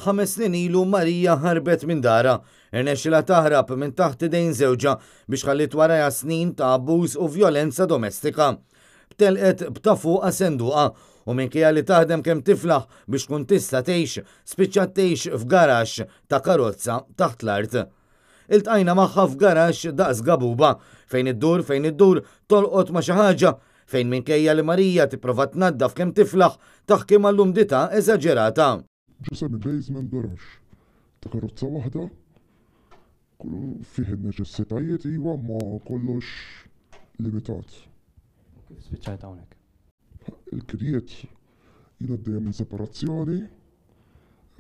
Ħames snin ilu Marija ħarbet minn darha. Irnexxilha taħrab minn taħt idejn żewġha biex ħalliet warajha snin ta' abbuż u vjolenza domestika. Telqet b'ta' fuqha senduqa u minkejja li taħdem kemm tiflaħ biex tkun tista' tgħix, spiċċat tgħix f'garaxx ta' karozza taħt l-art. Iltqajna magħha f'garaxx daqs gabuba fejn iddur fejn iddur tolqot ma' xi ħaġa fejn minkejja li Marija tipprova tnaddaf kemm tiflaħ taħkimha l-umdità eżaġerata. Ġo semi basement garage ta' karozza waħda, fih in-neċessitajiet iva ma kollox limitat. Kif spiċċajt hawnhekk? Il-kirjiet jien għaddejja minn separazzjoni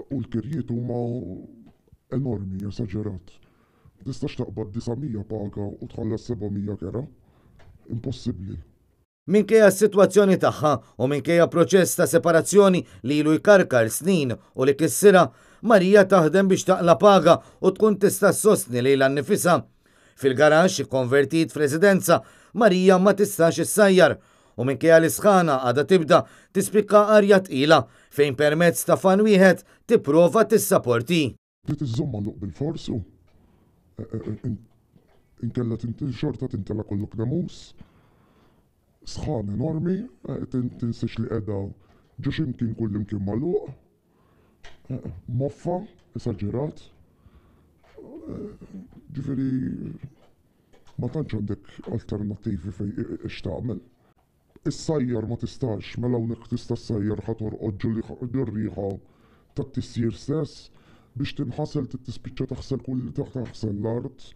u l-kirjiet huma enormi, esaġerat. Tistax taqbad 900 paga u tħallas 700 kera. Impossibbli. Minkejja s-sitwazzjoni tagħha u minkejja proċess ta' separazzjoni li ilu jkarkar snin u li kissirha, Marija taħdem biex taqla' paga u tkun tista' ssostni lilha nnifisha. Fil-garaxx ikkonvertit f'residenza, Marija ma tistax issajjar u minkejja li sħana għadha tibda tispikka arja tqila fejn permezz ta' fan wieħed tipprova tissaporti. Trid iżżomm magħluq bilfors u inkella xorta tintela kollok nemus. Sħan enormi, tinsiex li qiegħda ġo x'imkien kullimkien magħluq. Moffa, esaġerat. Ġifieri ma tantx għandek alternattivi fejn x'tagħmel. Issajjar ma tistax, mela hawnhekk tista' ssajjar ħa torqod ġo r-riħa tat-tisjir stess biex tinħasel trid tispiċċa taħsel kull taħsel l-art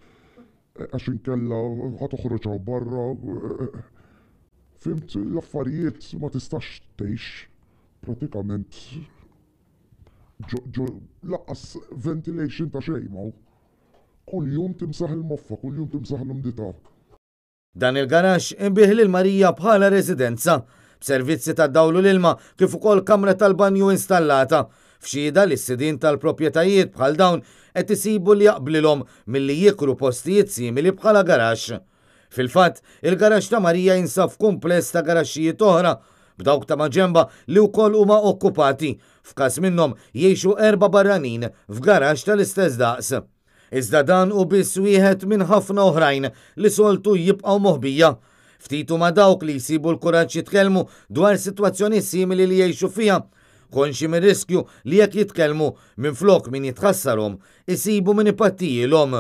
għax inkella ħa toħroġ hawn barra. Fhimt, l-affarijiet ma tistax tgħix pratikament ġo lanqas ventilation ta' xejn m'hawn. Kuljum timsaħ il-moffa, kuljum timsaħ l-umdità. Dan il-garaxx inbiegħ lil Marija bħala residenza, b'servizzi ta' dawl u l-ilma kif ukoll kamra tal-banju installata, f'xhieda li s-sidien tal-proprjetajiet bħal dawn qed isibu li jaqblilhom milli jikru postijiet simili bħala garaxx. Fil-fatt, il-garaxx ta' Marija jinsab f'kumpless ta' garaxxijiet oħra, b'dawk ta' maġenba li wkoll huma okkupati, f'każ minnhom jgħixu erba' barranin f'garaxx tal-istess daqs. Iżda dan hu biss wieħed minn ħafna oħrajn li soltu jibqgħu moħbija. Ftit huma dawk li jsibu l-kuraġġ jitkellmu dwar sitwazzjoni simili li jgħixu fiha, konxji mir-riskju li jekk jitkellmu minflok min jitħassarhom, isibu min ipattijilhom.